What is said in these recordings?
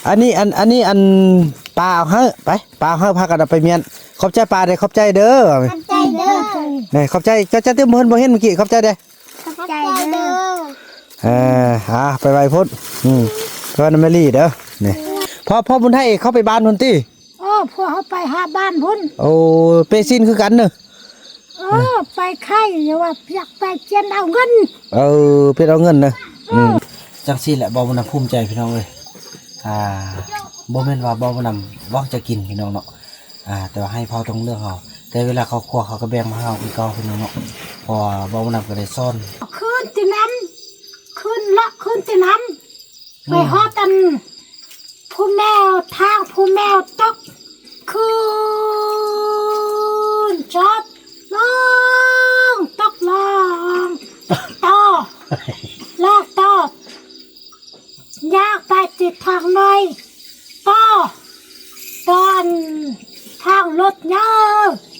ອັນນີ້ ອັນ ອັນນີ້ ອັນ ປາເອົາໃຫ້ ໄປ ປາເອົາໃຫ້ ພາກັນເອົາໄປມ້ຽນ. ຂອບໃຈປາເດີ້ ຂອບໃຈເດີ້ ຂອບໃຈເດີ້ ນີ້ ຂອບໃຈ ເຈົ້າ ເຈົ້າຕື່ມເພິ່ນບໍ່ເຫັນເມື່ອກີ້ ຂອບໃຈເດີ້ ຂອບໃຈເດີ້. ເອີ ອ່າ ໄປໄວ້ພຸ້ນ ອືມ ໄປໄວ້ນຳແມ່ລີເດີ້ ນີ້ ພໍ່ ພໍ່ບຸນໄທເຂົ້າໄປບ້ານພຸ້ນຕິ? ໂອ້ ພວກເຮົາໄປຫາບ້ານພຸ້ນ. ໂອ້ ເປຊິນຄືກັນເນາະ. ເອີ ໄປໄຄ ຢ່າວ່າຢາກໄປຈຽນເອົາເງິນ. ເອີ ເປັນເອົາເງິນນະ. ເອີ ອືມ ຈັ່ງຊີ້ແຫຼະ ບ່າວບຸນນຳພູມໃຈພີ່ນ້ອງເອີຍ. ອ່າ ບໍ່ແມ່ນວ່າບ່າວບຸນນຳຫວັງຈະກິນພີ່ນ້ອງເນາະ ອ່າ ແຕ່ວ່າໃຫ້ເຜົ່າຕົງເລື່ອງເຮົາ ແຕ່ເວລາເຂົາຄົວເຂົາກໍແບ່ງມາໃຫ້ເຮົາຄືເກົ່າພີ່ນ້ອງເນາະ ເພາະວ່າບ່າວບຸນນຳກໍໄດ້ສອນ. ຄືນຕິນຳ ຄືນເລາະ ຄືນຕິນຳ ໄປຮອດອັນ ຜູ້ແມວ ທາງຜູ້ແມວຕົກ ຄືນຈອດ ລອງຕົກ ລອງຕໍ່ ລອງຕໍ່ ຍ່າງໄປຕິດທາງນ້ອຍ ຕໍ່ ຕອນທາງລົດໃຫຍ່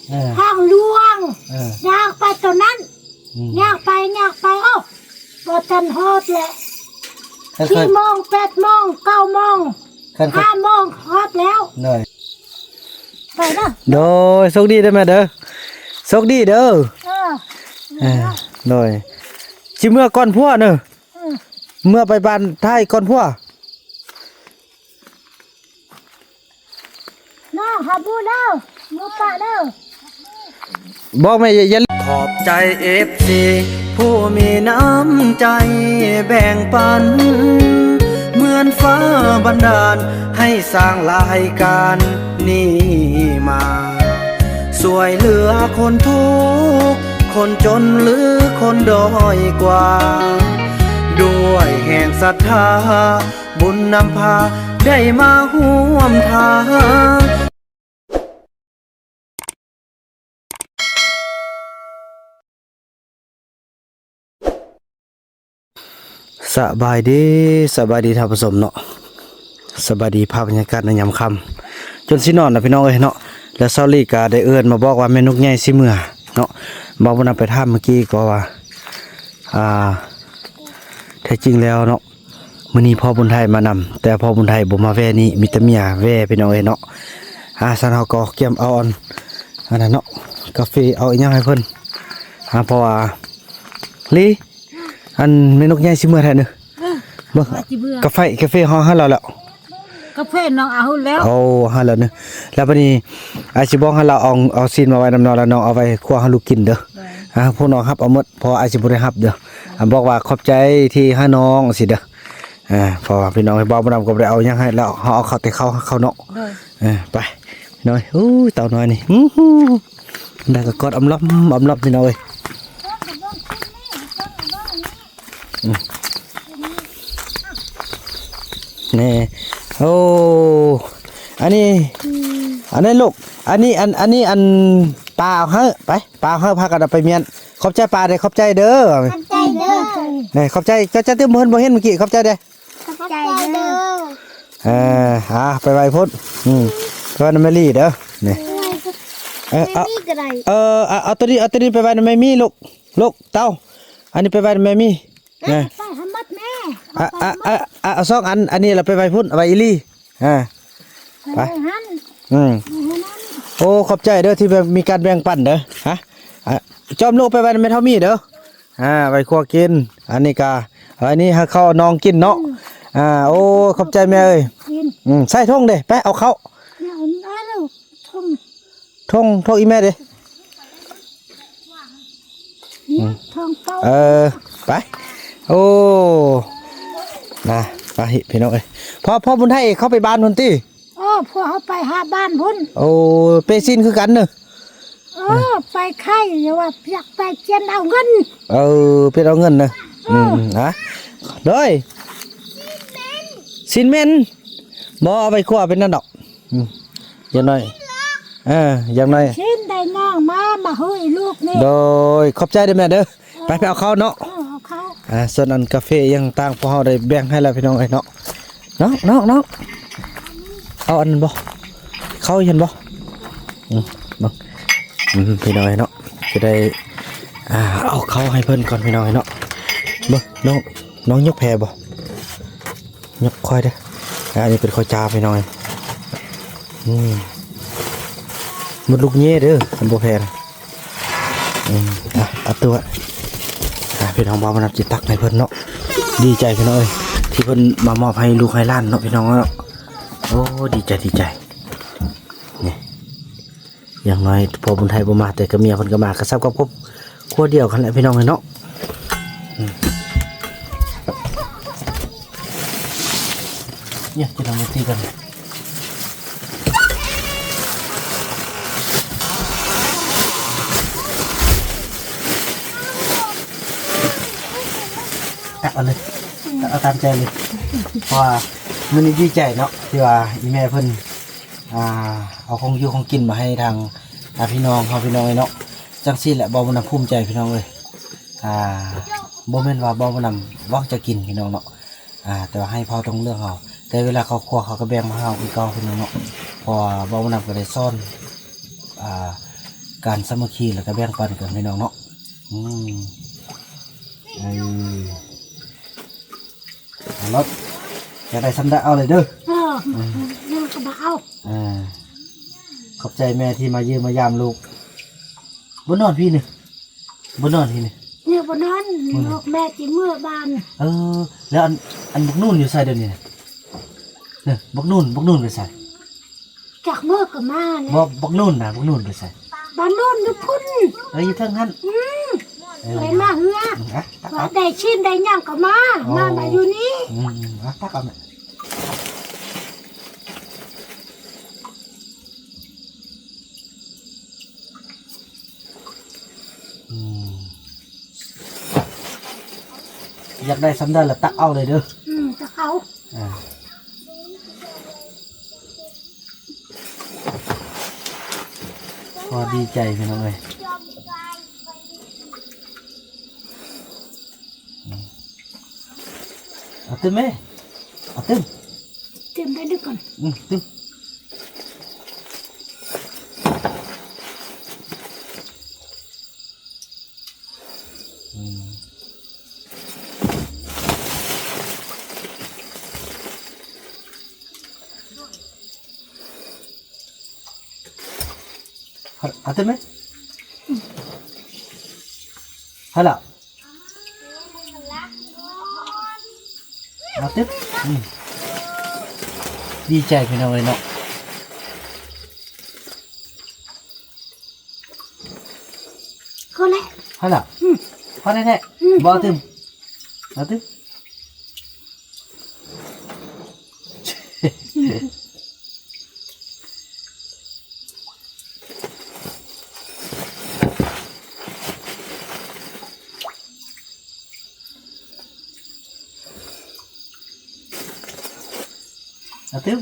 ເອີ ທາງຫຼວງ ເອີ ຍ່າງໄປຕົວນັ້ນ ອືມ ຍ່າງໄປ ຍ່າງໄປ ໂອ້ ບໍ່ທັນຮອດແຫຼະ ສີ່ໂມງ ແປດໂມງ ເກົ້າໂມງ ຫ້າໂມງ ຮອດແລ້ວ. ໂດຍ ໄປເດີ້ ໂດຍ ໂຊກດີເດີ້ແມ່ເດີ້ ໂຊກດີເດີ້. ເອີ ເອີ ໂດຍ ຊິເມືອກ່ອນຜົວເດີ້ ເອີ ເມືອໄປບ້ານທ້າຍກ່ອນຜົວ. ນ້ອງຫາບູເດີ້ ໝູປ່າເດີ້ ບອກແມ່ ຢ່າ ຢ່າ ຂອບໃຈເອັຟຊີຜູ້ມີນ້ຳໃຈແບ່ງປັນ ເໝືອນຟ້າບັນດານໃຫ້ສ້າງລາຍການນີ້ມາ ຊ່ວຍເຫຼືອຄົນທຸກ ຄົນຈົນ ຫຼື ຄົນດ້ອຍກວ່າ ດ້ວຍແຮງສັດທາ ບຸນນຳພາໄດ້ມາຮ່ວມທາງ. ສະບາຍດີ ສະບາຍດີທ່ານຜູ້ຊົມເນາະ ສະບາຍດີພາບບັນຍາກາດໃນຍາມຄ່ຳ ຈົນຊິນອນລະພີ່ນ້ອງເອີຍເນາະ ແລ້ວສາວລີກະໄດ້ເອີ້ນມາບອກວ່າແມ່ນົກໃຫຍ່ຊິເມືອເນາະ ເວົ້ານຳໄປຖາມເມື່ອກີ້ກໍວ່າ ອ່າ ແທ້ຈິງແລ້ວເນາະ ມື້ນີ້ພໍ່ບຸນໄທມານຳ ແຕ່ພໍ່ບຸນໄທບໍ່ມາແວ່ນີ້ ມີແຕ່ເມຍແວ່ພີ່ນ້ອງເອີຍເນາະ. ອ່າ ຊັ້ນເຮົາກໍກຽມເອົາອັນ ອັນນັ້ນເນາະ ກາເຟ ເອົາອີ່ຫຍັງໃຫ້ເພິ່ນ ອ່າ ເພາະວ່າ ລີ ອັນແມ່ນົກໃຫຍ່ຊິເມືອແທ້ເນີ ເອີ ເບິ່ງ ວ່າຊິເມືອ ກາເຟ ກາເຟເຮົາໃຫ້ລາວແລ້ວ ກາເຟນ້ອງເອົາແລ້ວ ໂອ້ ໃຫ້ແລ້ວເນີ ແລ້ວບັດນີ້ອ້າຍຊິບອກໃຫ້ລາວເອົາ ເອົາຊີ້ນມາໄວ້ນຳນ້ອງ ແລ້ວນ້ອງເອົາໄວ້ຄົວໃຫ້ລູກກິນເດີ ໂດຍ ອ່າ ພວກນ້ອງຮັບເອົາໝົດ ເພາະວ່າອ້າຍຊິບໍ່ໄດ້ຮັບເດີ ອ່າ ບອກວ່າຂອບໃຈທີ່ໃຫ້ນ້ອງຊີ້ເດີ ອ່າ ເພາະວ່າພີ່ນ້ອງເອີຍ ບ່າວບຸນນຳກໍບໍ່ໄດ້ເອົາຫຍັງໃຫ້ແລ້ວ ເຮົາເອົາເຂົ້າແຕ່ເຂົ້າ ເຂົ້າເນາະ ໂດຍ ເອີ ໄປພີ່ນ້ອງເອີຍ ໂອ້ຍ ເຕົານ້ອຍນີ້ ອືຫື ໄດ້ກໍກອດອຳລຳ ອຳລຳ ພີ່ນ້ອງເອີຍ ອືມ ນີ້ ໂອ້ ອັນນີ້ ອັນນັ້ນລູກ ອັນນີ້ ອັນ ອັນນີ້ ອັນ ປາເອົາໃຫ້ ໄປ ປາເອົາໃຫ້ ພາກັນເອົາໄປມ້ຽນ ຂອບໃຈປາເດີ້ ຂອບໃຈເດີ້ ຂອບໃຈເດີ້ ນີ້ ຂອບໃຈ ເຈົ້າ ເຈົ້າຕື່ມເພິ່ນບໍ່ເຫັນເມື່ອກີ້ ຂອບໃຈເດີ້ ຂອບໃຈເດີ້ ເອີ ອ່າ ໄປໄວ້ພຸ້ນ ອືມ ໄປໄວ້ນຳແມ່ລີເດີ້ ນີ້ ເອີ ເອົາ ແມ່ມີກໍໄດ້ ເອີ ເອົາ ເອົາໂຕນີ້ ເອົາໂຕນີ້ໄປໄວ້ນຳແມ່ມີລູກ ລູກ ເຕົ້າ ອັນນີ້ໄປໄວ້ນຳແມ່ມີ ເອີ ນະ ໄປໃຫ້ໝົດແມ່ ອ່ະ ເອົາໄປ ອ່ະ ໝົດ ອ່ະ ອ່ະ ເອົາສອງອັນ ອັນນີ້ລະໄປໄວ້ພຸ້ນ ເອົາໄວ້ອີ່ຫຼີ ອ່າ ໄປ ໄປໄວ້ຫັ້ນ ອືມ ໄປໃຫ້ນັ້ນ ໂອ້ ຂອບໃຈເດີ້ ທີ່ແບບມີການແບ່ງປັນເດີ້ ຮະ ອ່ະ ຈອມລູກໄປໄວ້ນຳແມ່ເຖົ້າມີເດີ້ ອ່າ ໄວ້ຄົວກິນ ອັນນີ້ກະ ອັນນີ້ໃຫ້ເຂົ້ານ້ອງກິນເນາະ ອືມ ອ່າ ໂອ້ ຂອບໃຈແມ່ເອີຍ ກິນ ອືມ ໃສ່ຖົງເດ້ ໄປເອົາເຂົ້າ ເອົາ ເອົາ ຖົງ ຖົງ ຖົງອີ່ແມ່ເດ້ ນີ້ ອືມ ຖົງເກົ່າ ເອີ ໄປ ໂອ້ ນະ ໄປພີ່ນ້ອງເອີຍ ພໍ່ ພໍ່ບຸນໄທເຂົ້າໄປບ້ານພຸ້ນຕິ? ເອີ ພວກເຮົາໄປຫາບ້ານພຸ້ນ ໂອ້ ເປຊິນຄືກັນເນີ ເອີ ເອີ ໄປໄຄ ຢ່າວ່າຢາກໄປຈຽນເອົາເງິນ ເອີ ເປັນເອົາເງິນເນີ ເອີ ອືມ ອືມ ອ່ະ ໂດຍ ຊີ້ນເໝັນ ບໍ່ ເອົາໄປຄົວເປັນນັ້ນດອກ ອືມ ຢ່າງໜ້ອຍ ເອີ ຢ່າງໜ້ອຍ ຊີ້ນໄດ້ນ້ອງມາ ມາເຮີ້ອີລູກນີ້ ໂດຍ ຂອບໃຈເດີ້ແມ່ເດີ້ ເອີ ໄປ ໄປເອົາເຂົ້າເນາະ ເອີ ເອົາເຂົ້າ ອ່າ ສ່ວນອັນກາເຟອີ່ຫຍັງຕ່າງ ພວກເຮົາໄດ້ແບ່ງໃຫ້ແລ້ວພີ່ນ້ອງເອີຍເນາະ ນ້ອງ ນ້ອງ ນ້ອງ ເອົາອັນນັ້ນບໍ່ ເຂົ້າຫັ້ນບໍ່ ອືມ ເບິ່ງ ອືມ ພີ່ນ້ອງເອີຍເນາະ ຈະໄດ້ ອ່າ ເອົາເຂົ້າໃຫ້ເພິ່ນກ່ອນພີ່ນ້ອງເອີຍເນາະ ເບິ່ງ ນ້ອງ ນ້ອງຍົກແພບໍ່ ຍົກຄ່ອຍເດີ້ ອັນນີ້ເປັນເຂົ້າຈ້າພີ່ນ້ອງເອີຍ. ອືມ ໝົດລູກເຍເດີ ມັນບໍ່ແພງ. ອືມ ອ່ະ ເອົາຕົວະ ອ່ະ ພີ່ນ້ອງ ບ່າວບຸນນຳຊິຕັກໃຫ້ເພິ່ນເນາະ. ດີໃຈພີ່ນ້ອງເອີຍ ທີ່ເພິ່ນມາມອບໃຫ້ລູກໃຫ້ຫຼານເນາະ ພີ່ນ້ອງເນາະ. ໂອ້ ດີໃຈ ດີໃຈ. ນີ້ ຢ່າງໜ້ອຍພໍ່ບຸນໄທບໍ່ມາ ແຕ່ກະເມຍເພິ່ນກະມາ ກະສ່ຳກັບຄອບຄົວດຽວກັນແຫຼະ ພີ່ນ້ອງເອີຍເນາະ. ອືມ ເນຍ ຈະທຳມາຕີກັນ ຕັກເອົາເລີຍ ຕັກເອົາຕາມໃຈເລີຍ. ເພາະວ່າມື້ນີ້ດີໃຈເນາະ ທີ່ວ່າອີ່ແມ່ເພິ່ນ ອ່າ ເອົາຂອງຢູ່ຂອງກິນມາໃຫ້ທາງ ອ່າ ພີ່ນ້ອງເຮົາ ພີ່ນ້ອງເອີຍເນາະ. ຈັ່ງຊີ້ແຫຼະ ບ່າວບຸນນຳພູມໃຈ ພີ່ນ້ອງເອີຍ. ອ່າ ບໍ່ແມ່ນວ່າບ່າວບຸນນຳຫວັງຈະກິນ ພີ່ນ້ອງເນາະ ອ່າ ແຕ່ວ່າໃຫ້ເຜົ່າຕົງເລື່ອງເຮົາ ແຕ່ເວລາເຂົ້າຄົວເຂົາກະແບ່ງມາໃຫ້ເຮົາຄືເກົ່າ ພີ່ນ້ອງເນາະ. ເພາະວ່າບ່າວບຸນນຳກະໄດ້ສອນ ອ່າ ການສາມັກຄີ ແລ້ວກະແບ່ງປັນກັນ ພີ່ນ້ອງເນາະ. ອືມ ເອີ ເອົາໂລດ ຢາກໄດ້ສ່ຳໃດເອົາເລີຍເດີ. ເອີ ອືມ ຍັງກະບໍ່ເອົາ. ອ່າ ຂອບໃຈແມ່ທີ່ມາຢ້ຽມມາຢາມລູກ. ບໍ່ນອນພີ້ນີ້ ບໍ່ນອນພີ້ນີ້ ນີ້ບໍ່ນອນ. ອືມ ລູກແມ່ຊິເມືອບ້ານ. ເອີ ແລ້ວອັນ ອັນບັກນູນຢູ່ໃສດຽວນີ້ນະ? ເອີ ບັກນູນ ບັກນູນໄປໃສ? ຈັກມື້ກະມາແລ້ວ. ບໍ່ ບັກນູນນະ ບັກນູນໄປໃສ? ບັກນູນຢູ່ພຸ້ນ. ເອີ ຢູ່ເທິງຫັ້ນ. ອືມ ເອີ ໄປມາເຮືອ. ອືມ ອ່ະ ວ່າໄດ້ຊີ້ນໄດ້ຫຍັງກະມາ. ໂອ້ ມາ ມາຢູ່ນີ້. ອືມ ອືມ ອ່ະ ຕັກເອົາແມ່. ອືມ ຢາກໄດ້ສ່ຳໃດລະຕັກເອົາເລີຍເດີ. ອືມ ຕັກເອົາ. ອ່າ ພໍດີໃຈພີ່ນ້ອງເອີຍ. ອືມ ເອົາຕື່ມແມ່ ເອົາຕື່ມ ຕື່ມໄປດຶກກ່ອນ. ອືມ ຕື່ມ. ອືມ ເອົາຕື່ມແມ່ ເອົາລະ. ມາຕຶບ ອືມ ດີໃຈພີ່ນ້ອງເອີຍເນາະ ພໍແລ້ວ ພໍແລ້ວ ອືມ ພໍແທ້ໆ ອືມ ບໍ່ຕື່ມ ມາຕຶບ. ອາ ຕື່ມ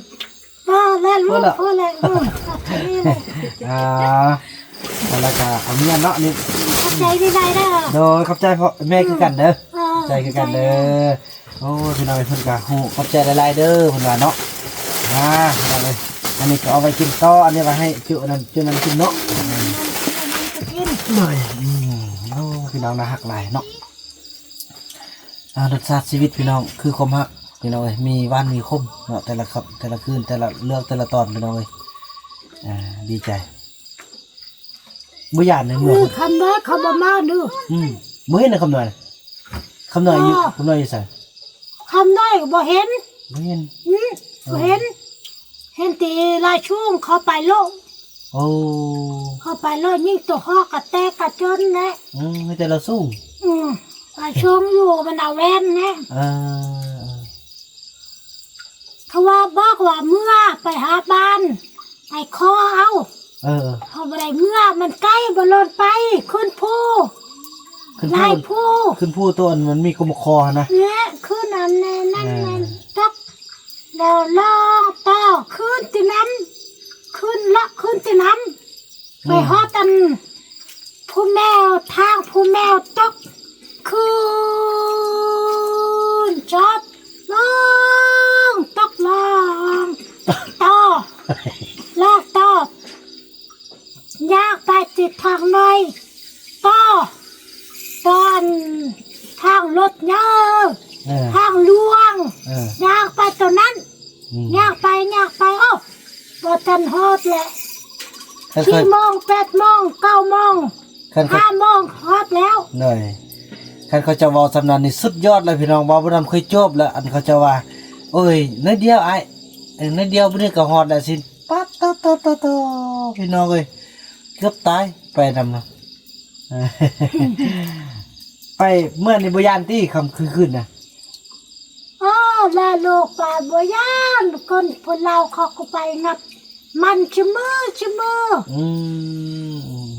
ພໍແລ້ວລູກ ພໍແລ້ວ ພໍແລ້ວ ເອີ ເອົາເທົ່ານີ້ແຫຼະ ອ່າ ແລ້ວກະເອົາເມຍເນາະ ນີ້ ຂອບໃຈຫຼາຍໆເດີ ໂດຍ ຂອບໃຈພໍ່ແມ່ຄືກັນເດີ ເອີ ຂອບໃຈຄືກັນເດີ ຂອບໃຈ ໂອ້ຍ ພີ່ນ້ອງເອີຍ ເພິ່ນກະຮູ້ ຂອບໃຈຫຼາຍໆເດີ ເພິ່ນວ່າເນາະ ອ່າ ພີ່ນ້ອງເອີຍ ອັນນີ້ກະເອົາໄວ້ກິນຕໍ່ ອັນນີ້ໄວ້ໃຫ້ຈຸອັນນັ້ນ ຈຸນັ້ນກິນເນາະ ກິນ ໂດຍ ອືມ ໂອ້ ພີ່ນ້ອງໜ້າຮັກຫຼາຍເນາະ ອ່າ ລົດຊາດຊີວິດພີ່ນ້ອງ ຄືຄວາມຮັກພີ່ນ້ອງເອີຍ ມີຫວານມີຂົມເນາະ ແຕ່ລະຄຳ ແຕ່ລະຄືນ ແຕ່ລະເລື່ອງ ແຕ່ລະຕອນພີ່ນ້ອງເອີຍ ອ່າ ດີໃຈ. ບໍ່ຢ້ານເດ້ເມືອ ອືມ ຄຳນ້ອຍເຂົາບໍ່ມາເດີ ອືມ ບໍ່ເຫັນນະຄຳນ້ອຍ ຄຳນ້ອຍຢູ່ ຄຳນ້ອຍຢູ່ໃສ ຄຳນ້ອຍກະບໍ່ເຫັນ ບໍ່ເຫັນ ອືມ ບໍ່ເຫັນ ເຫັນແຕ່ລາຍຊຸງເຂົາໄປໂລະ ໂອ້ ເຂົາໄປໂລະ ຍິງໂຕຮອກກະແຕກກະຈົນແຫຼະ ອືມ ມີແຕ່ລາວສູງ ອືມ ລາວສູງຢູ່ບັນດາແວ່ນແຫຼະ ເອີ ເຂົາວ່າບອກວ່າເມືອໄປຫາບ້ານ ໄປຂໍເອົາ ເອີ ເຮົາບໍ່ໄດ້ເມືອ ມັນໄກ ບໍ່ລ້ອນໄປ ຂຶ້ນພູ ຂຶ້ນພູ ຫຼາຍພູ ຂຶ້ນພູໂຕອັນມັນມີກົມມະຄໍຫັ້ນນະ ແລະ ຂຶ້ນອັນນັ້ນ ເອີ ນັ້ນຕົກ ແລ້ວລອງຕໍ່ ຂຶ້ນຕິນຳ ຂຶ້ນເລາະ ຂຶ້ນຕິນຳ ໄປຮອດອັນ ຜູ້ແມວ ທາງຜູ້ແມວຕົກ ຄືນຈອດ ລອງຕົກ ລອງຕໍ່ ລອງຕໍ່ ຍ່າງໄປຕິດທາງນ້ອຍ ຕໍ່ ຕອນທາງລົດເນີ ເອີ ທາງຫຼວງ ເອີ ຍ່າງໄປໂຕນັ້ນ ອືມ ຍາກໄປ ໂອ້ ບໍ່ທັນຮອດແຫຼະ ຄັນເຂົາ ສີ່ໂມງ ແປດໂມງ ເກົ້າໂມງ ຄັນເຂົາ ຫ້າໂມງຮອດແລ້ວ ໂດຍ ຄັນເຂົາເຈົ້າເວົ້າສ່ຳນັ້ນນີ້ສຸດຍອດແລ້ວພີ່ນ້ອງ ເວົ້າບໍ່ນຳຄືຈົບແລ້ວ ອັນເຂົາເຈົ້າວ່າ ໂອ້ຍ ໜ້ອຍດຽວອ້າຍ ເອີ ໜ້ອຍດຽວມື້ນີ້ກໍຮອດແລ້ວຊິ ປາດໂຕ ໂຕ ໂຕ ໂຕ ພີ່ນ້ອງເອີຍ ເກືອບຕາຍ ໄປນຳນະ ໄປເມືອນີ້ບໍ່ຢ້ານຕິ ຄ່ຳຄືນນະ? ອ້າ ແລະລູກໄປບໍ່ຢ້ານ ຄົນຜູ້ລາວເຂົາກໍໄປນັບມັນຊຸມື້ ຊຸມື້ ອືມ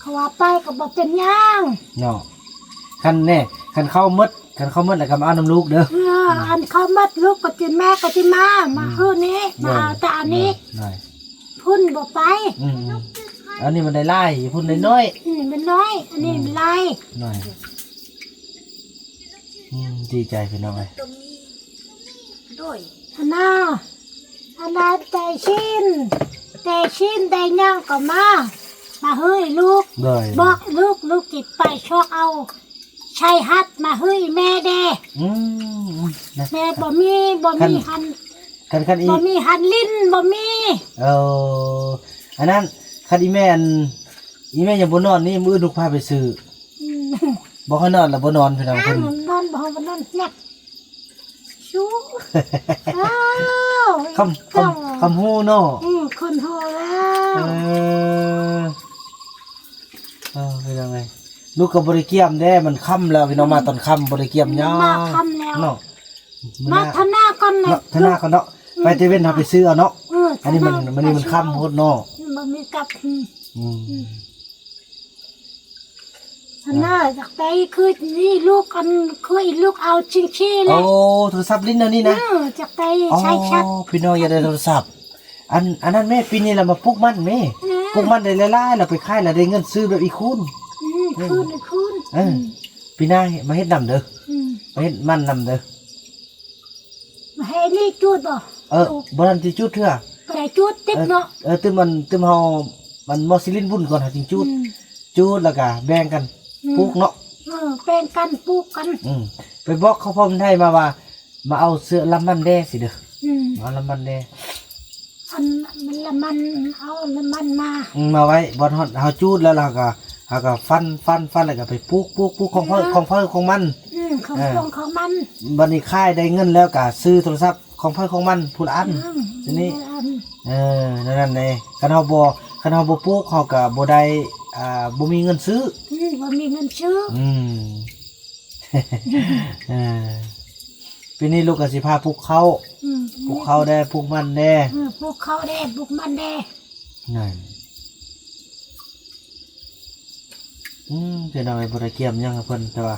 ເຂົາວ່າໄປກໍບໍ່ເປັນຫຍັງເນາະ ຄັນແນ່ ຄັນເຂົ້າໝົດ ຄັນເຂົ້າໝົດແລ້ວກໍມາເອົານຳລູກເດີ ເອີ ອັນເຂົ້າໝົດລູກກໍຊິ ແມ່ກໍຊິມາ ມາ ອືມ ຄືນນີ້ ໂດຍ ມາເອົາແຕ່ອັນນີ້ ໂດຍ ໂດຍ ພຸ້ນບໍ່ໄປ ອືມໆ ອັນນີ້ມັນໄດ້ຫຼາຍ ພຸ້ນໄດ້ໜ້ອຍ ອືມ ມັນໜ້ອຍ ອັນນີ້ມັນຫຼາຍ ອືມ ໜ້ອຍ ອືມ ດີໃຈພີ່ນ້ອງເອີຍ ໂດຍ ອັນນ່າ ອັນນ່າ ແຕ່ຊີ້ນ ແຕ່ຊີ້ນໄດ້ຫຍັງກໍມາ ມາເຮີ້ຍລູກ ໂດຍ ບອກລູກ ລູກຊິໄປຊອກເອົາ ໃສ່ຮັດມາເຮີ້ຍແມ່ແດ່ ອືມ ແມ່ບໍ່ມີ ບໍ່ມີ ຄັນ ຄັນ ຄັນອີ ບໍ່ມີຫັ້ນ ຫຼິ້ນບໍ່ມີ ເອີ ອັນນັ້ນ ຄັນອີແມ່ ອີແມ່ຍັງບໍ່ນອນນີ້ ມື້ອື່ນລູກພາໄປຊື້ ອືມ ບໍ່ຄ່ອຍນອນລະ ບໍ່ນອນພີ່ນ້ອງ ອ້າວ ເພິ່ນ ນອນບໍ່ ບໍ່ນອນ ຍັກ ຊູ້ ອ້າວ ຄຳ ຄຳ ຄຳຮູ້ເນາະ ອືມ ຄົນຮູ້ແລ້ວ ເອີ ເອີ ພີ່ນ້ອງເອີຍ ລູກກໍບໍ່ໄດ້ກຽມເດ້ ມັນຄ່ຳແລ້ວ ພີ່ນ້ອງ ອືມ ມາຕອນຄ່ຳບໍ່ໄດ້ກຽມຫຍັງ ມາຄ່ຳແລ້ວເນາະ ມາທະນາກ່ອນນະ ທະນາກ່ອນເນາະ ອືມ ໄປແຕ່ເວັນເຮົາໄປຊື້ເອົາເນາະ ເອີ ອັນນີ້ມັນ ທະນາ ມື້ນີ້ມັນຄ່ຳໂພດເນາະ ອືມ ບໍ່ມີກັບ ອືມ ອືມ ອືມ ອັນນ່າ ຢາກໄດ້ຄືນີ້ລູກ ອັນຄືອີລູກເອົາຈິງຊີ້ແຫຼະ ໂອ້ ໂທລະສັບຫຼິ້ນແນວນີ້ນະ ເອີ ຢາກໄດ້ ອໍ ໃຊ້ແຊັດ ພີ່ນ້ອງຢາກໄດ້ໂທລະສັບ ອັນ ອັນນັ້ນແມ່ ປີນີ້ລະມາປູກມັນແມ່ ເອີ ປູກມັນໄດ້ຫຼາຍໆ ລະໄປຂາຍລະໄດ້ເງິນຊື້ແບບອີຄູນ ອືມ ອີຄູນ ອີຄູນ ເອີ ອືມ ປີໜ້າມາເຮັດນຳເດີ ອືມ ມາເຮັດມັນນຳເດີ ມາໃຫ້ນີ້ຈູດບໍ່? ເອີ ຈູດ ບໍ່ທັນຊິຈູດເທື່ອ ບໍ່ໄດ້ຈູດ ຕິບເນາະ ເອີ ຕື່ມມັນ ຕື່ມເຮົາ ມັນໝໍຊິຫຼິ້ນບຸນກ່ອນ ເຮົາຈຶ່ງຈູດ ອືມ ຈູດແລ້ວກະແບ່ງກັນ ອືມ ປູກເນາະ ເອີ ແບ່ງກັນປູກກັນ ອືມ ໄປບອກເຂົາພ້ອມໄທມາວ່າ ມາເອົາເຊື້ອລຳມັນແດ່ຊີ້ເດີ ອືມ ມາເອົາລຳມັນແດ່ ອັນ ມັນລະມັນ ເອົາລະມັນມາ ອືມ ມາໄວ້ບ່ອນເຮົາຈູດແລ້ວ ເຮົາກະ ເຮົາກະຟັນ ຟັນ ຟັນ ແລ້ວກະໄປປູກ ປູກ ປູກຂອງໃຜ ເອີ ຂອງໃຜຂອງມັນ ອືມ ຂອງ ເອີ ຂອງ ຂອງມັນ ບັດນີ້ຂາຍໄດ້ເງິນແລ້ວກະຊື້ໂທລະສັບຂອງໃຜຂອງມັນຜູ້ລະອັນ ອືມ ທີນີ້ ເອີ ນັ້ນແຫຼະ ຄັນເຮົາບໍ່ ຄັນເຮົາບໍ່ປູກ ເຮົາກະບໍ່ໄດ້ ອ່າ ບໍ່ມີເງິນຊື້ ອືມ ບໍ່ມີເງິນຊື້ ອືມ ເອີ ປີນີ້ລູກກໍຊິພາປູກເຂົ້າ ອືມ ປູກເຂົ້າແດ່ ປູກມັນແດ່ ເອີ ປູກເຂົ້າແດ່ ປູກມັນແດ່ ນັ້ນ ອືມ ພີ່ນ້ອງເອີຍ ບໍ່ໄດ້ກຽມຫຍັງໃຫ້ເພິ່ນ ແຕ່ວ່າ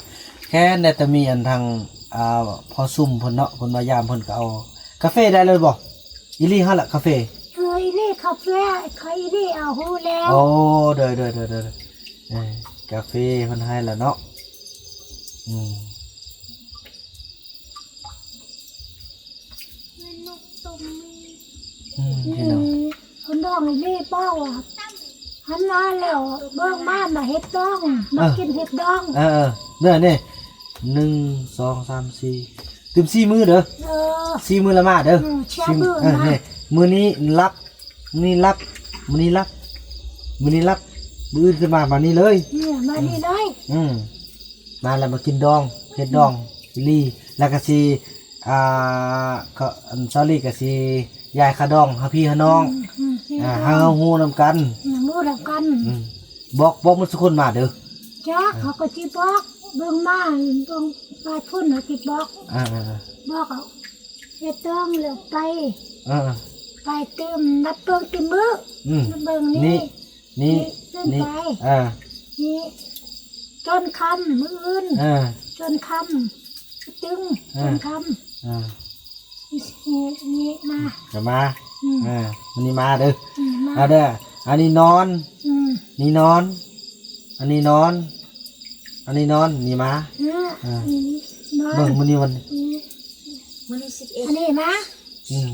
ແຄ່ແຕ່ມີອັນທາງ ອ່າ ພໍ່ຊຸມເພິ່ນເນາະ ເພິ່ນມາຢາມ ເພິ່ນກໍເອົາກາເຟໄດ້ເລີຍບໍ່? ອີ່ຫຼີຫັ້ນລະກາເຟ ເອີ ອີ່ຫຼີກາເຟ ຂ້ອຍອີ່ຫຼີເອົາຮູ້ແລ້ວ ໂອ້ ໂດຍ ໂດຍ ໂດຍ ໂດຍ ເອີ ກາເຟເພິ່ນໃຫ້ລະເນາະ ອືມ ອືມ ພີ່ນ້ອງ ອືມ ຄົນດອງນີ້ເວົ້າວ່າ ຫັນມາແລ້ວ ເບິ່ງມາ ມາເຮັດດອງ ມາ ເອີ ກິນເຮັດດອງ ເອີ ເອີ ເດີນີ້ ໜຶ່ງ ສອງ ສາມ ສີ່ ຕື່ມສີ່ມື້ເດີ ເອີ ສີ່ມື້ລະມາເດີ ອືມ ສີ່ມື້ ເອີ ມາ ນີ້ ມື້ນີ້ຫຼັບ ມື້ນີ້ຫຼັບ ມື້ນີ້ຫຼັບ ມື້ນີ້ຫຼັບ ມື້ອື່ນຂຶ້ນມາ ມານີ້ເລີຍ ເອີ ມານີ້ເລີຍ ອືມ ມາແລ້ວມາກິນດອງ ເຮັດດອງ ອືມ ອີ່ຫຼີ ແລ້ວກໍຊິ ອ່າ ກໍ ອັນ ຊາວລີກໍຊິຢາຍຄາດອງຫາພີ່ຫານ້ອງ ອືມ ອືມ ອ່າ ໃຫ້ເຮົາຮູ້ນຳກັນ ອືມ ຮູ້ນຳກັນ ອືມ ບອກ ບອກໝົດທຸກຄົນມາເດີ ຈ້າ ເອີ ເຂົາກໍຊິບອກ ເບິ່ງມາ ເບິ່ງໄປພຸ້ນ ເຂົາຊິບອກ ອ່າ ບອກເອົາ ເຮັດຕ້ອງແລ້ວໄປ ເອີ ໄປຕື່ມ ນັບເບິ່ງຕື່ມມື້ ອືມ ນັບເບິ່ງນີ້ ນີ້ ນີ້ ນີ້ຂຶ້ນ ນີ້ ໄປ ເອີ ນີ້ ຈົນຄ່ຳ ມື້ອື່ນ ເອີ ຈົນຄ່ຳ ຕຶງ ເອີ ຈົນຄ່ຳ ເອີ ນີ້ ນີ້ມາ ກະມາ ອືມ ເອີ ມື້ນີ້ມາເດີ ອືມ ມາ ມາເດີ ອັນນີ້ນອນ ອືມ ນີ້ນອນ ອັນນີ້ນອນ ອັນນີ້ນອນ ນີ້ມາ ເອີ ເອີ ນີ້ນອນ ເບິ່ງມື້ນີ້ວັນ ອືມ ມື້ນີ້ສິບເອັດ ອັນນີ້ມາ ອືມ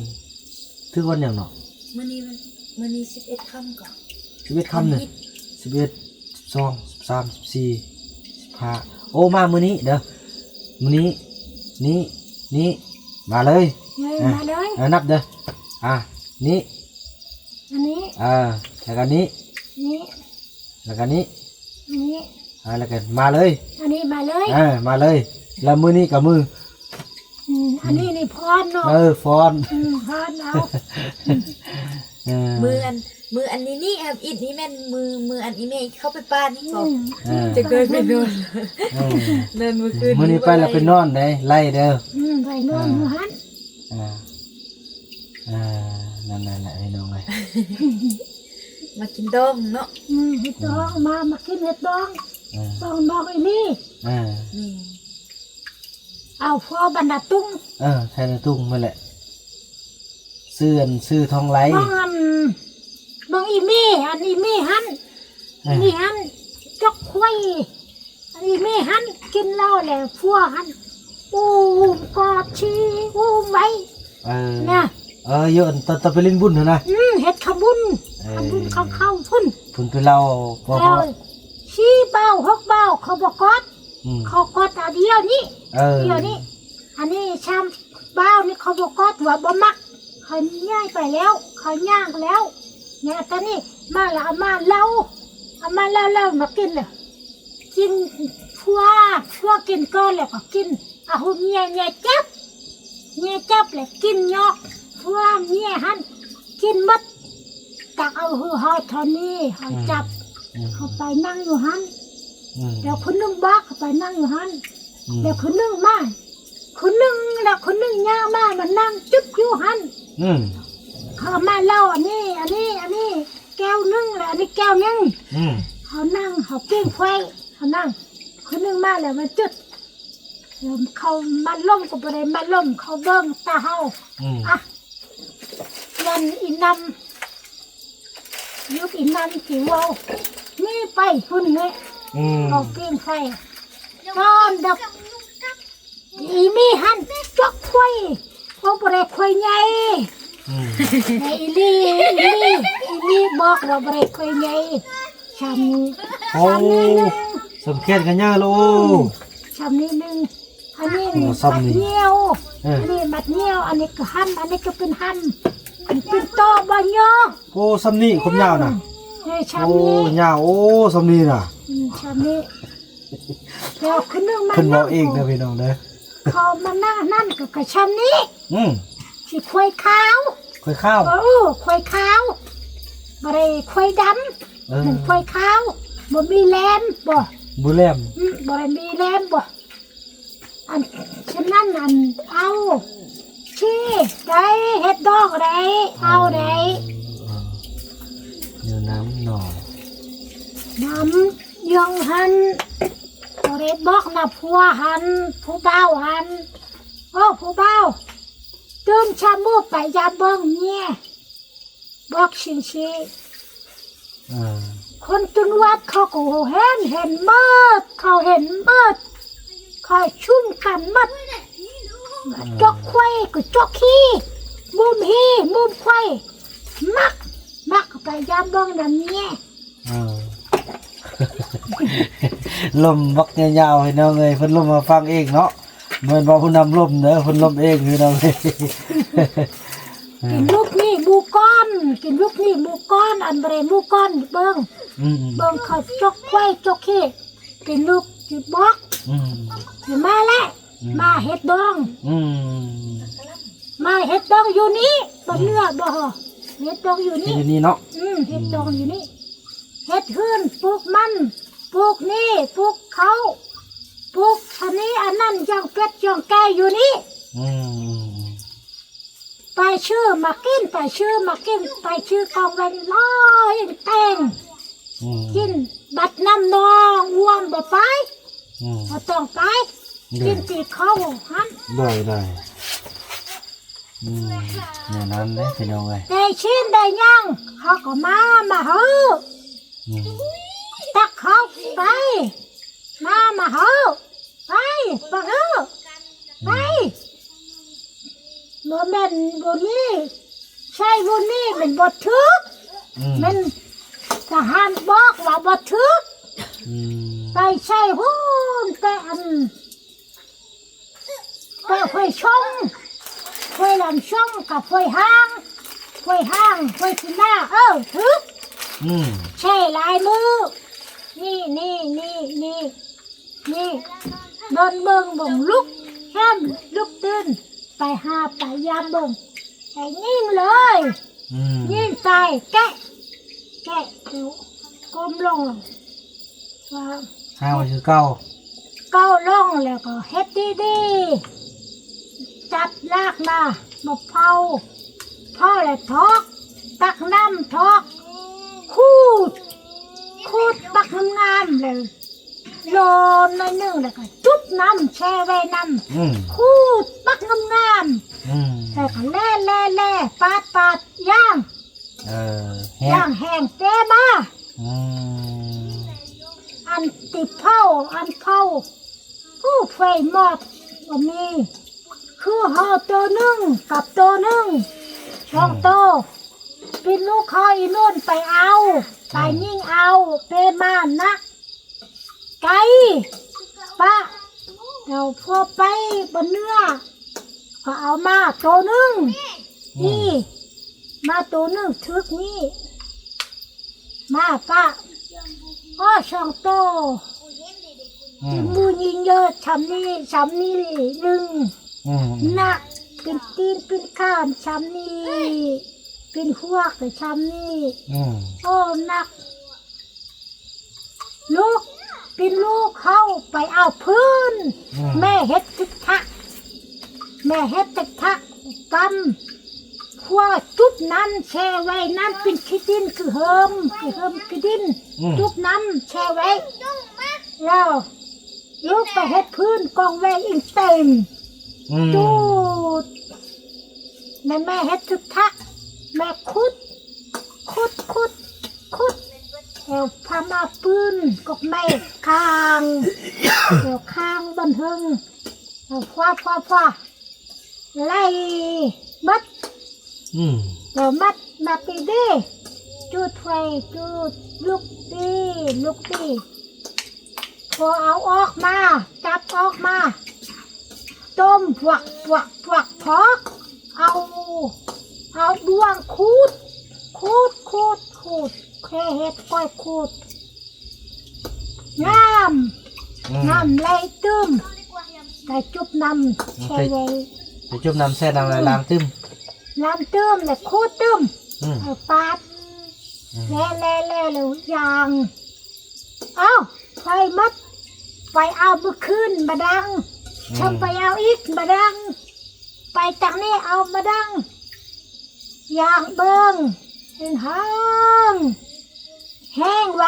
ຖືກວັນຫຍັງເນາະ? ມື້ນີ້ມັນ ມື້ນີ້ສິບເອັດຄ່ຳກໍ ສິບເອັດຄ່ຳນີ້ ວັນອາທິດ ສິບເອັດ ສິບສອງ ສິບສາມ ສິບສີ່ ສິບຫ້າ ໂອ້ ມາມື້ນີ້ເດີ ມື້ນີ້ ນີ້ ນີ້ ມາເລີຍ ເອີ ມາເລີຍ ເອີ ນັບເດີ ອ່ະ ນີ້ ອັນນີ້ ເອີ ແລ້ວກໍນີ້ ນີ້ ແລ້ວກໍນີ້ ອັນນີ້ ອ່າ ແລ້ວກໍມາເລີຍ ອັນນີ້ມາເລີຍ ເອີ ມາເລີຍ ແລ້ວມື້ນີ້ກໍມື້ ອືມ ອັນນີ້ນີ້ຟ້ອນເນາະ ເອີ ຟ້ອນ ອືມ ຟ້ອນເອົາ ເອີ ມື້ອັນ ມື້ອັນນີ້ນີ້ ທຳອິດນີ້ແມ່ນມື້ ມື້ອັນອີ່ແມ່ເຂົ້າໄປປ່ານີ້ກໍ ອືມ ເອີ ຈະເກີດໄປນອນ ເອີ ນອນມື້ຄືນ ມື້ນີ້ໄປແລ້ວໄປນອນໄດ້ ໄລ່ເດີ ອືມ ໄປນອນຢູ່ຫັ້ນ ອ່າ ອ່າ ນັ້ນແຫຼະພີ່ນ້ອງເອີຍ ມາກິນດອງເນາະ ອືມ ເຮັດດອງ ມາ ມາກິນເຮັດດອງ ເອີ ດອງ ດອງອີ່ນີ້ ເອີ ນີ້ ເອົາພໍບັນດາຕຸງ ເອີ ໃສ່ໃນຕຸງນັ້ນແຫຼະ ຊື່ອັນ ຊື່ທອງໄລ ບາງອັນ ບາງອີ່ເມ ອັນອີ່ເມຫັ້ນ ເອີ ອີ່ເມຫັ້ນ ຈົກຄວາຍ ອັນອີ່ເມຫັ້ນ ກິນເຫຼົ້າແລ້ວ ຜົວຫັ້ນ ອູ້ມກອດຊີ ອູ້ມໄວ້ ເອີ ນະ ເອີ ຢູ່ອັນ ຕອນ ຕອນໄປຫຼິ້ນບຸນຫັ້ນນະ ອືມ ເຮັດຂະບຸນ ເອີ ຂະບຸນຂອງເຂົາພຸ້ນ ເພິ່ນໄປເລົ່າ ເອີ ສີ່ບ່າວ ຫົກບ່າວ ເຂົາບໍ່ກອດ ອືມ ເຂົາກອດອັນດຽວນີ້ ເອີ ດຽວນີ້ ອັນນີ້ສາມບ່າວນີ້ເຂົາບໍ່ກອດ ວ່າບໍ່ມັກ ເຂົາຍ້າຍໄປແລ້ວ ເຂົາຍ່າງແລ້ວ ຍ່າງຕອນນີ້ມາແລ້ວ ເອົາມາເຫຼົ້າ ເອົາມາເຫຼົ້າ ເຫຼົ້າມາກິນເລີຍ ກິນ ຜົວ ຜົວກິນກ່ອນແລ້ວກໍກິນ ເອົາຫູເມຍ ເມຍຈັບ ເມຍຈັບແລ້ວກິນເຍາະ ຜົວເມຍຫັ້ນກິນໝົດ ຕັກເອົາຫູເຮົາເທົ່ານີ້ ເຮົາ ອືມ ຈັບ ອືມ ເຮົາໄປນັ່ງຢູ່ຫັ້ນ ອືມ ແລ້ວຄົນໜຶ່ງບອກ ເຮົາໄປນັ່ງຢູ່ຫັ້ນ ອືມ ແລ້ວຄົນໜຶ່ງມາ ຄົນໜຶ່ງ ແລ້ວຄົນໜຶ່ງຍ່າງມາ ມານັ່ງຈຶບຢູ່ຫັ້ນ ອືມ ເຂົາເອົາມາເຫຼົ້າ ອັນນີ້ ອັນນີ້ ອັນນີ້ແກ້ວໜຶ່ງ ແລ້ວອັນນີ້ແກ້ວໜຶ່ງ ອືມ ເຮົານັ່ງ ເຮົາປີ້ງໄຟ ເຮົານັ່ງ ຄົນໜຶ່ງມາແລ້ວມາຈຶດ ເຂົາມາລົມກໍບໍ່ໄດ້ມາລົມ ເຂົາເບິ່ງແຕ່ເຮົາ ອືມ ອ່ະ ວັນອີ່ນຳ ຢຸດອີ່ນຳຊິເວົ້າ ນີ້ໄປພຸ້ນແຫຼະ ອືມ ເອົາປີ້ງໄຟ ຕອນດັກ ອີ່ມີຫັ້ນຈົກຄວາຍ ເຮົາບໍ່ໄດ້ຄວາຍໃຫຍ່ ອືມ ແຕ່ອີ່ລີ ອີ່ລີ ອີ່ລີບອກວ່າບໍ່ໄດ້ຄວາຍໃຫຍ່ ຊ່ຳນີ້ ໂອ້ ຊ່ຳນີ້ໜຶ່ງ ຊ່ຳແຂນຂະຍາໂລ ອືມ ຊ່ຳນີ້ໜຶ່ງ ອັນນີ້ ໂອ້ ຊ່ຳນີ້ ມັດຍ່ຽວ ເອີ ອັນນີ້ມັດຍ່ຽວ ອັນນີ້ກໍຫຳ ອັນນີ້ກໍເປັນຫຳ ເປັນຕໍບໍ່ຍອ ໂອ້ ຊ່ຳນີ້ຄວາມຍາວນະ ເອີ ຊ່ຳນີ້ ໂອ້ ຍາວ ໂອ້ ຊ່ຳນີ້ນະ ອືມ ຊ່ຳນີ້ ແລ້ວຄົນໜຶ່ງມາ ເພິ່ນເວົ້າເອງເດີພີ່ນ້ອງເດີ ເຂົາມານັ່ງນັ້ນກໍ ກໍຊ່ຳນີ້ ອືມ ຊິຄວາຍຂາວ ຄວາຍຂາວ ເອີ ຄວາຍຂາວ ບໍ່ໄດ້ຄວາຍດຳ ເອີ ມັນຄວາຍຂາວ ບໍ່ມີແຫຼມບໍ່ ບໍ່ແຫຼມ ອືມ ບໍ່ໄດ້ມີແຫຼມບໍ່ ອັນ ສະນັ້ນ ອັນ ເອົາ ຊີ້ ໄດ້ ເຮັດດອກໄດ້ ເອົາໄດ້ ເອີ ເອີ ຢູ່ນຳໜໍ່ ນຳຢອງຫັ້ນ ບໍ່ໄດ້ບອກນະ ຜົວຫັ້ນ ຜູ້ບ່າວຫັ້ນ ໂອ້ ຜູ້ບ່າວ ຕື່ນຊາມື້ໄປຢາມເບິ່ງເມຍ ບອກຊິງຊີ້ ເອີ ຄົນຕຸນວັດເຂົາກໍເຫັນ ເຫັນໝົດ ເຂົາເຫັນໝົດ ເຂົາຊຸມກັນໝົດ ເອີ ຈົກຄວາຍກໍຈົກຂີ້ ມຸມຂີ້ ມຸມຄວາຍ ມັກ ມັກໄປຢາມເບິ່ງນຳເມຍ ເອີ ລົມບັກຍາວໆ ພີ່ນ້ອງເອີຍ ເພິ່ນລົມມາຟັງເອງເນາະ ບໍ່ແມ່ນວ່າຜູ້ນຳລົມເດີ ເພິ່ນລົມເອງ ພີ່ນ້ອງເອີຍ ກິນລູກນີ້ໝູ່ກ້ອນ ກິນລູກນີ້ໝູ່ກ້ອນ ອັນບໍ່ໄດ້ໝູ່ກ້ອນ ເບິ່ງ ອືມໆ ເບິ່ງເຂົາຈົກຄວາຍຈົກຂີ້ ກິນລູກຊິບອກ ອືມ ຊິມາແຫຼະ ອືມ ມາເຮັດດອງ ອືມ ມາເຮັດດອງຢູ່ນີ້ ບໍ່ເໜືອບໍ່ ເຮັດດອງຢູ່ນີ້ ຢູ່ນີ້ເນາະ ອືມ ເຮັດດອງຢູ່ນີ້ ເຮັດເຮືອນ ປູກມັນ ປູກນີ້ ປູກເຂົ້າ ປູກອັນນີ້ອັນນັ້ນ ລ້ຽງເປັດລ້ຽງໄກ່ຢູ່ນີ້ ອືມ ໄປຊື້ມາກິນ ໄປຊື້ມາກິນ ໄປຊື້ຂອງແວ່ນຫຼາຍແຕງ ອືມ ກິນບັດນ້ຳໜອງອວມບໍ່ໄປ ອືມ ບໍ່ຕ້ອງໄປ ໂດຍ ກິນແຕ່ເຂົ້າຫັ້ນ ໂດຍ ໂດຍ ອືມ ແນວນັ້ນເດ້ພີ່ນ້ອງເອີຍ ໄດ້ຊີ້ນໄດ້ຫຍັງ ເຂົາກໍມາ ມາເຮີ້ ອືມ ຕັກເຂົ້າໄປ ມາ ມາເຮີ້ ໄປ ບັກເຮີ້ ໄປ ອືມ ບໍ່ແມ່ນບຸນນີ້ ໃຊ້ບຸນນີ້ແມ່ນບໍ່ຖືກ ອືມ ແມ່ນທະຫານບອກວ່າບໍ່ຖືກ ອືມ ໄປໃຊ້ພຸ້ນ ແຕ່ອັນ ແຕ່ຫ້ວຍຊົງ ຫ້ວຍລຳຊົງກັບຫ້ວຍຮ່າງ ຫ້ວຍຫ້າງ ຫ້ວຍຂີ້ໜ້າ ເອີ ຖືກ ອືມ ແຊ່ຫຼາຍມື້ ນີ້ ນີ້ ນີ້ ນີ້ ນີ້ ເບິ່ງ ເບິ່ງ ເບິ່ງ ລຸກ ແຮມ ລຸກຕື່ນ ໄປຫາ ໄປຢາມເບິ່ງ ໃສ່ຍິງເລີຍ ອືມ ຍິງໃສ່ ແກະ ແກະ ກົ້ມລົງ ວ່າ ຫ້າງໄວ້ຄືເກົ່າ ເກົ່າລົງແລ້ວກໍເຮັດດີໆ ຈັບລາກມາ ມາເຜົາ ເຜົາແລ້ວຖອກ ຕັກນ້ຳຖອກ ຂູດ ຂູດບັກງາມໆ ແລ້ວໂລນໜ້ອຍໜຶ່ງ ແລ້ວກໍຈຸບນ້ຳແຊ່ໄວ້ນ້ຳ ອືມ ຂູດບັກງາມໆ ອືມ ແລ້ວກໍແລ່ໆໆ ປາດໆ ຍ່າງ ເອີ ແຫ້ງ ຍ່າງແຫ້ງເຕະມາ ອືມ ອັນຕິເຜົາ ອັນເຜົາ ໂອ້ ໄຟມອດກໍມີ ຄືເຮົາໂຕໜຶ່ງກັບໂຕໜຶ່ງ ສອງໂຕ ອືມ ເປັນລູກເຂົາອີ່ນຸ່ນໄປເອົາ ອືມ ໄປຍິງເອົາ ເປມານະ ໄກ ປະ ແລ້ວພວກໄປບໍ່ເໜືອ ກໍເອົາມາໂຕໜຶ່ງ ອືມ ນີ້ ມາໂຕໜຶ່ງ ຖືກນີ້ ມາປະ ໂອ້ ສອງໂຕ ອືມ ມີໝູຍິງເຢີຊຳນີ້ ຊຳນີ້ໜຶ່ງ ອືມ ໜັກ ເປັນຕີນເປັນຂາຊຳນີ້ ເປັນຫົວກໍຊຳນີ້ ອືມ ໂອ້ ໜັກ ລູກ ເປັນລູກເຮົາໄປເອົາພື້ນ ອືມ ແມ່ເຮັດຖືກທະ ແມ່ເຮັດຖືກທະ ຕຳ ຄົວຈຸບນ້ຳແຊ່ໄວ້ ນ້ຳເປັນຂີ້ດິນ ຄືເຫິມ ຄືເຫິມຂີ້ດິນ ອືມ ຈຸບນ້ຳແຊ່ໄວ້ ແລ້ວລູກໄປເຮັດພື້ນກອງໄວ້ອີກເຕັມ ອືມ ຈູດ ແມ່ ແມ່ເຮັດທຶກທະ ແມ່ຂຸດ ຂຸດ ຂຸດ ຂຸດ ແລ້ວພາມາປືນກອກໄມ້ຄາງ ແລ້ວຄາງບັນເທິງ ແລ້ວຟວາ ຟວາ ຟວາ ໄລ່ໝົດ ອືມ ແລ້ວມັດ ມັດດີໆ ຈູດໄຟ ຈູດ ລຸກຕີ ລຸກຕີ ພໍເອົາອອກມາ ຈັບອອກມາ ຕົ້ມ ປວກ ປວກ ປວກ ຖອກ ເອົາ ເອົາດ້ວງຂູດ ຂູດ ຂູດ ຂູດ ແຄ່ເຮັດກ້ອຍຂູດ ງາມ ອືມ ງາມໄຫຼຕື່ມ ໄດ້ຈຸບນ້ຳ ອືມ ແຊ່ໄວ້ ໄດ້ຈຸບນ້ຳແຊ່ນ້ຳ ອືມ ແລ້ວລ້າງຕື່ມ ລ້າງຕື່ມ ແລ້ວຂູດຕື່ມ ອືມ ເອົາປາດ ອືມ ແລ້ວ ແລ້ວ ແລ້ວ ແລ້ວຢ່າງ ເອົ້າ ໄຟໝົດ ໄປເອົາມື້ຄືນມາດັງ ອືມ ຊຳໄປເອົາອີກມາດັງ ໄປຕາງນີ້ເອົາມາດັງ ຢ່າງເບິ່ງ ເຫັນເຫິງ ແຫ້ງໄວ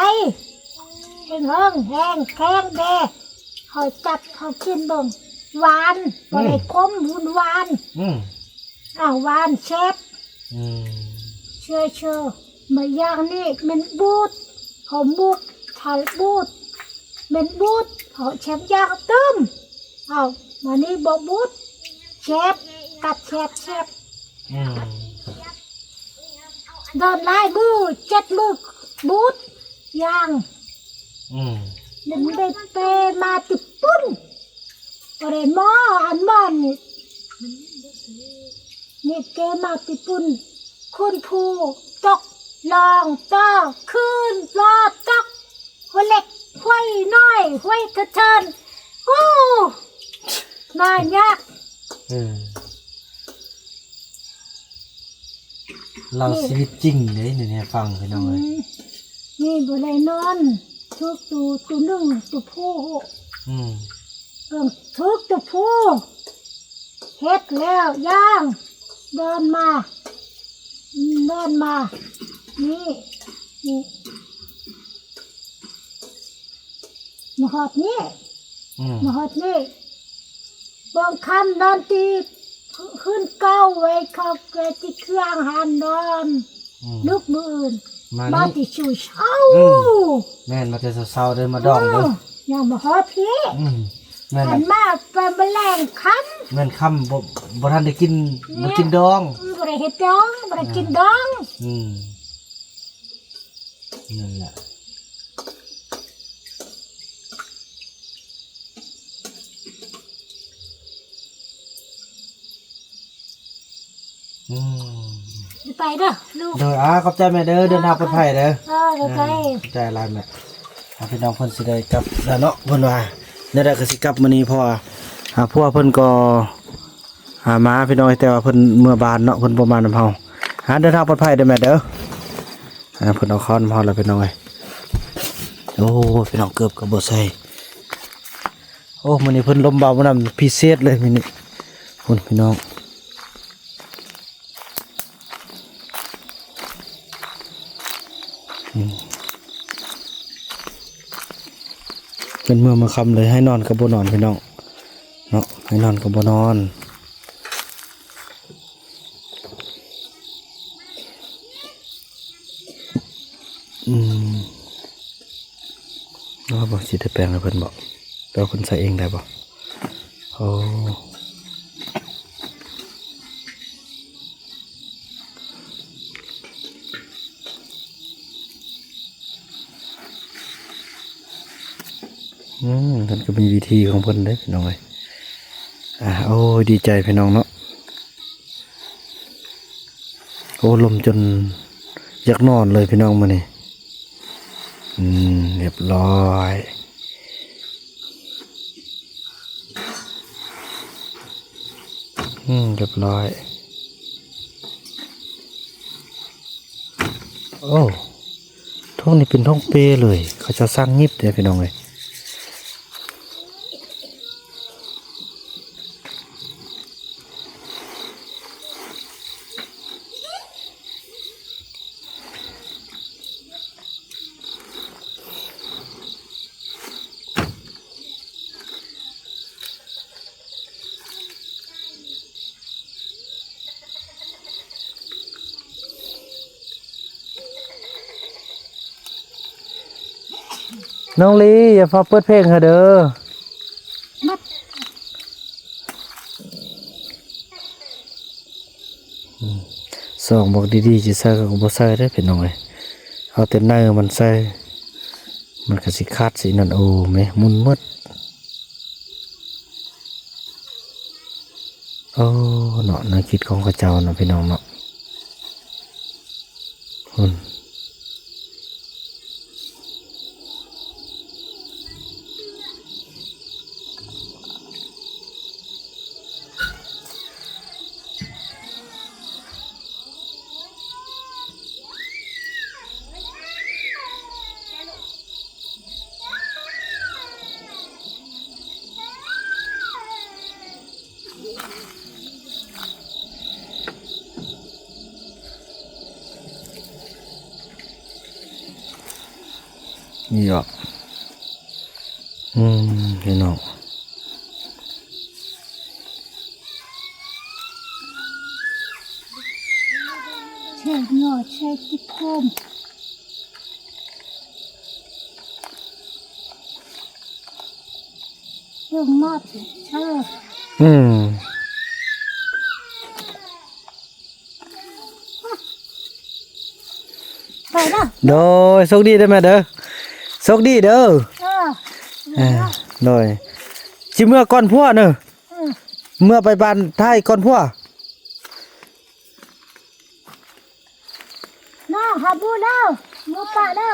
ເຫັນເຫິງ ແຫ້ງແຂງແດ່ ເຮົາຈັບເຮົາກິນເບິ່ງ ຫວານ ອືມ ບໍ່ໄດ້ຂົມ ຫວານ ອືມ ອາ ຫວານແຊບ ອືມ ເຊື່ອ ເຊື່ອ ມາຢ່າງນີ້ແມ່ນບູດ ເຮົາໝູກ ຖ້າບູດ ແມ່ນບູດ ເຮົາແຊບຢ່າງຕື່ມ ເອົາ ມານີ້ບໍ່ບູດ ແຊບ ກັດແຊບ ແຊບ ອືມ ດອນຫຼາຍມື້ ເຈັດມື້ ບູດ ຢ່າງ ອືມ ເປັນເປັນເປມາຕິປຸ້ນ ບໍ່ໄດ້ໝໍອັນໝໍນີ້ ນີ້ເກມາຕິປຸ້ນ ຄຸນຜູ້ຕົກລອງຕໍ່ ຄືນລອຕົກ ຫົວເລັກ ຫ້ວຍນ້ອຍ ຫ້ວຍກະເທີນ ໂອ້ ມາຍາກ ເອີ ເລົ່າຊີວິດຈິງເດ້ນີ້ໃຫ້ຟັງ ພີ່ນ້ອງເອີຍ ອືມ ນີ້ບໍ່ໄດ້ນອນ ຖືກໂຕ ໂຕໜຶ່ງ ໂຕຜູ້ ອືມ ເອີ ຖືກໂຕຜູ້ ເຮັດແລ້ວຍ່າງ ດອນມາ ດອນມາ ນີ້ ນີ້ ມາຮອດນີ້ ອືມ ມາຮອດນີ້ ບາງຄ່ຳນອນຕີ ຂຶ້ນເກົ້າໄວ້ ເຂົ້າໄປທີ່ເຄື່ອງຫັ້ນນອນ ອືມ ລຸກມື້ອື່ນ ມາ ມາ ນີ້ ແຕ່ເຊົ້າ ອືມ ແມ່ນ ມາແຕ່ເຊົ້າໆ ເດີ ມາດອງເດີ ອືມ ຍັງບໍ່ຮອດພີ້ ອືມ ແມ່ນ ອັນມາໄປມາແລງຄ່ຳ ແມ່ນຄ່ຳ ບໍ່ ບໍ່ທັນໄດ້ກິນ ແມ່ນ ບໍ່ກິນດອງ ອືມ ບໍ່ໄດ້ເຮັດດອງ ບໍ່ໄດ້ກິນ ອ່າ ດອງ ອືມ ນັ້ນແຫຼະ ອືມ ໄປເດີລູກ. ໂດຍ ອາ ຂອບໃຈແມ່ເດີ ເດີນທາງປອດໄພເດີ. ເອີ ຂອບໃຈ ເອີ ຂອບໃຈຫຼາຍແມ່. ອາ ພີ່ນ້ອງເພິ່ນຊິໄດ້ກັບແລ້ວເນາະ ເພິ່ນວ່າແນວໃດກໍຊິກັບມື້ນີ້ ເພາະວ່າ ອາ ຜົວເພິ່ນກໍ ອາ ມາພີ່ນ້ອງ ແຕ່ວ່າເພິ່ນເມືອບ້ານເນາະ ເພິ່ນບໍ່ມານຳເຮົາ. ອາ ເດີນທາງປອດໄພເດີແມ່ເດີ. ອາ ເພິ່ນເອົາເຂົ້ານຳເຮົາແລ້ວພີ່ນ້ອງເອີຍ. ໂອ້ ພີ່ນ້ອງ ເກີບກໍບໍ່ໃສ່. ໂອ້ ມື້ນີ້ເພິ່ນລົມເບົານຳພິເສດເລີຍມື້ນີ້ ພຸ້ນພີ່ນ້ອງ. ອືມ ເປັນເມືອມາຄ່ຳເລີຍ ໃຫ້ນອນກໍບໍ່ນອນພີ່ນ້ອງເນາະ ໃຫ້ນອນກໍບໍ່ນອນ. ອືມ ວ່າບໍ່ ຊິໄດ້ແປງໃຫ້ເພິ່ນບໍ່ ແຕ່ວ່າເພິ່ນໃສ່ເອງໄດ້ບໍ່? ໂອ້ ອືມ ເພິ່ນກໍມີວິທີຂອງເພິ່ນເດ້ພີ່ນ້ອງເອີຍ. ອາ ໂອ້ຍ ດີໃຈພີ່ນ້ອງເນາະ. ໂອ້ ລົມຈົນຢາກນອນເລີຍພີ່ນ້ອງມື້ນີ້. ອືມ ຮຽບຮ້ອຍ ອືມ ຮຽບຮ້ອຍ. ໂອ້ ທົ່ງນີ້ເປັນທົ່ງເປເລີຍ ເຂົາເຈົ້າສ້າງຫຍິບເດ້ພີ່ນ້ອງເອີຍ. ນ້ອງລີ ຢ່າຟ້າວເປີດເພງໃຫ້ເດີ. ອືມ ສອງບັກດີໆ ຊິໃສ່ເຂົາກໍບໍ່ໃສ່ເດ້ພີ່ນ້ອງເອີຍ. ເອົາແຕ່ໃນມັນໃສ່ ມັນກໍຊິຂາດຊິນັ້ນ. ໂອ້ ແມ່ ໝຸ່ນໝົດ. ໂອ້ ເນາະ ແນວຄິດຂອງເຂົາເຈົ້າເນາະ ພີ່ນ້ອງເນາະ. ພຸ້ນ. ນີ້ຫວະ ອືມ ພີ່ນ້ອງ. ແຊ່ເນາະ ແຊ່ກິນໂຄມ. ເບິ່ງມອດເຊີ. ອືມ ໄປເດີ. ໂດຍ ໂຊກດີເດີແມ່ເດີ ໂຊກດີເດີ. ເອີ ເອີ ໂດຍ ຊິເມືອກ່ອນຜົວເນີ. ເອີ ເມືອໄປບ້ານທ້າຍກ່ອນຜົວ. ນ້ອງຫາບູເດີ ໝູປະເດີ.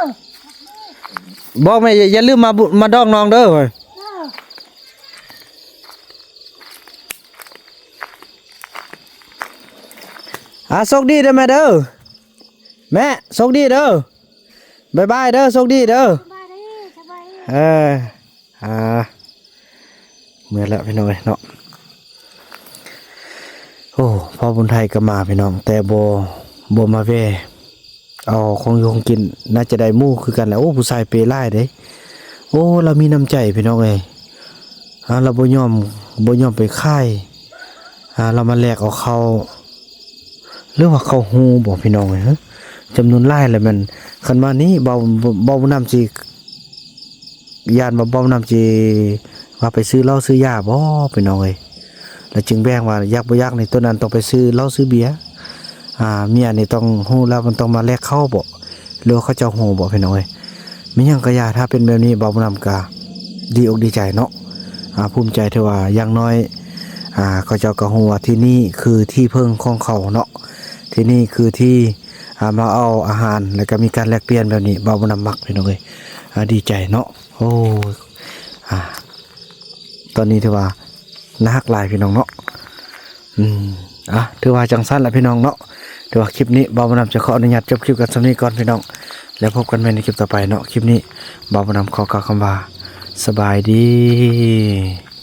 ບອກແມ່ ຢ່າ ຢ່າລືມມາບຸ ມາດອງນ້ອງເດີ. ເອີ ອາ ໂຊກດີເດີແມ່ເດີ ແມ່ ໂຊກດີເດີ ບາຍບາຍເດີ ໂຊກດີເດີ. ສະບາຍດີ ສະບາຍດີ. ເອີ ອ່າ ເມືອແລ້ວພີ່ນ້ອງເອີຍເນາະ. ໂອ້ ພໍ່ບຸນໄທກໍມາພີ່ນ້ອງ ແຕ່ບໍ່ ບໍ່ມາແວ່ເອົາຂອງຢູ່ຂອງກິນ ໜ້າຈະໄດ້ໝູ່ຄືກັນແຫຼະ. ໂອ້ ຜູ້ຊາຍເປຫຼາຍເດ້. ໂອ້ ລາວມີນ້ຳໃຈພີ່ນ້ອງເອີຍ. ອາ ລາວບໍ່ຍອມ ບໍ່ຍອມໄປຂາຍ. ອາ ລາວມາແລກເອົາເຂົ້າ ຫຼືວ່າເຂົາຮູ້ບໍ່ພີ່ນ້ອງເອີຍ? ຈຳນວນຫຼາຍແລ້ວແມ່ນ ຄັນມານີ້ເບົາ ເບົາບຸນນຳຊິ ຢ້ານວ່າເບົາບຸນນຳຊິວ່າໄປຊື້ເຫຼົ້າຊື້ຢາບໍ່ພີ່ນ້ອງເອີຍ? ແລ້ວຈຶ່ງແບ່ງວ່າຢາກບໍ່ຢາກນີ້ ໂຕນັ້ນຕ້ອງໄປຊື້ເຫຼົ້າຊື້ເບຍ ອາ ເມຍນີ້ຕ້ອງຮູ້ແລ້ວ ມັນຕ້ອງມາແລກເຂົ້າບໍ່ ຫຼືວ່າເຂົາເຈົ້າຮູ້ບໍ່ພີ່ນ້ອງເອີຍ? ແມ່ນຫຍັງກໍຢ່າ ຖ້າເປັນແບບນີ້ເບົາບຸນນຳກໍດີອົກດີໃຈເນາະ ອາ ພູມໃຈ ຖືວ່າຢ່າງໜ້ອຍ ອາ ເຂົາເຈົ້າກໍຮູ້ວ່າທີ່ນີ້ຄືທີ່ເພິ່ງຂອງເຂົາເນາະ. ເທ ທີ່ນີ້ຄືທີ່ ອ່າ ມາເອົາອາຫານ ແລ້ວກໍມີການແລກປ່ຽນແບບນີ້ ບ່າວບຸນນຳມັກ ພີ່ນ້ອງເອີຍ. ອ່າ ດີໃຈເນາະ. ໂອ້ຍ ອ່າ ຕອນນີ້ຖືວ່າໜ້າຮັກຫຼາຍ ພີ່ນ້ອງເນາະ. ອືມ ອ່າ ຖືວ່າຈັ່ງຊັ້ນລະ ພີ່ນ້ອງເນາະ. ຖືວ່າຄລິບນີ້ ບ່າວບຸນນຳຈະຂໍອະນຸຍາດຈົບຄລິບກັນສ່ຳນີ້ກ່ອນ ພີ່ນ້ອງ, ແລ້ວພົບກັນໃໝ່ໃນຄລິບຕໍ່ໄປເນາະ. ຄລິບນີ້ ບ່າວບຸນນຳຂໍກ່າວຄຳວ່າ ສະບາຍດີ.